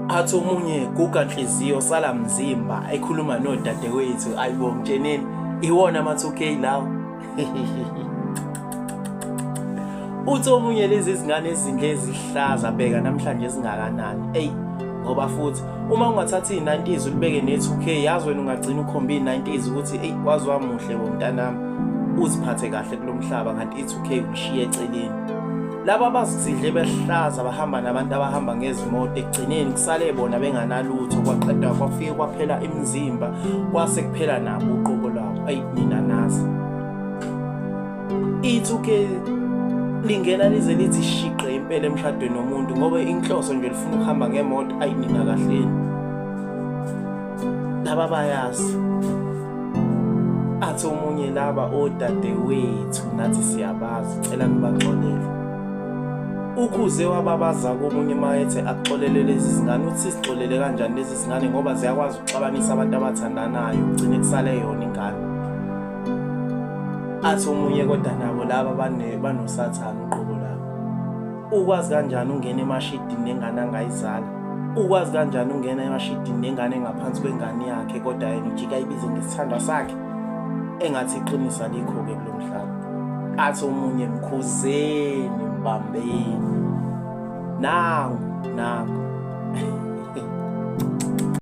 Athi omunye guga nhliziyo sala mzimba ekhuluma nodadewethu ayibo mtsheneni iwona ama-2K lawo. Uthi omunye lezi zingane ezindle ezihlaza bheka namhlanje ezingakanani. Ey ngoba futhi uma ungathatha iy'nineties ulibeke ne-2K yazi wena ungagcina ukhombe iy'nineties ukuthi eyi wazi wamuhle bo mntanami uziphathe kahle kulo mhlaba kanti i-2K ulishiye eceleni. Laba abazidle behlaza bahamba nabantu abahamba ngezimoto ekugcineni kusale bona benganalutho kwaqeda kwafike kwaphela imizimba kwase kuphela nabo uqobo lwabo. Ayi nina nazi. I-2K lingena lize lithi shiqe impela emshadweni womuntu ngoba inhloso nje lifuna ukuhamba ngemoto ayi nina kahleni. Laba bayazi. Athi omunye laba odadewethu nathi siyabazi cela nibaxolele. Ukhuze wababaza komunye uma ethe akuxolele lezi zingane uthi sizixolele kanjani lezi zingane ngoba ziyakwazi ukuxabanisa abantu abathandanayo kugcine kusale yona ingane. Athi omunye kodwa nabo laba banosathane uqobo labo. Ukwazi kanjani ungena emashidini nengane angayizala? Ukwazi kanjani ungena emashidini nengane engaphansi kwengane yakhe kodwa yena ujika ayibize ngesithandwa sakhe? Engathi iqiniso alikho-ke kulo mhlaba. Athi omunye mkhuzeni mbambeni. Nangu nangu.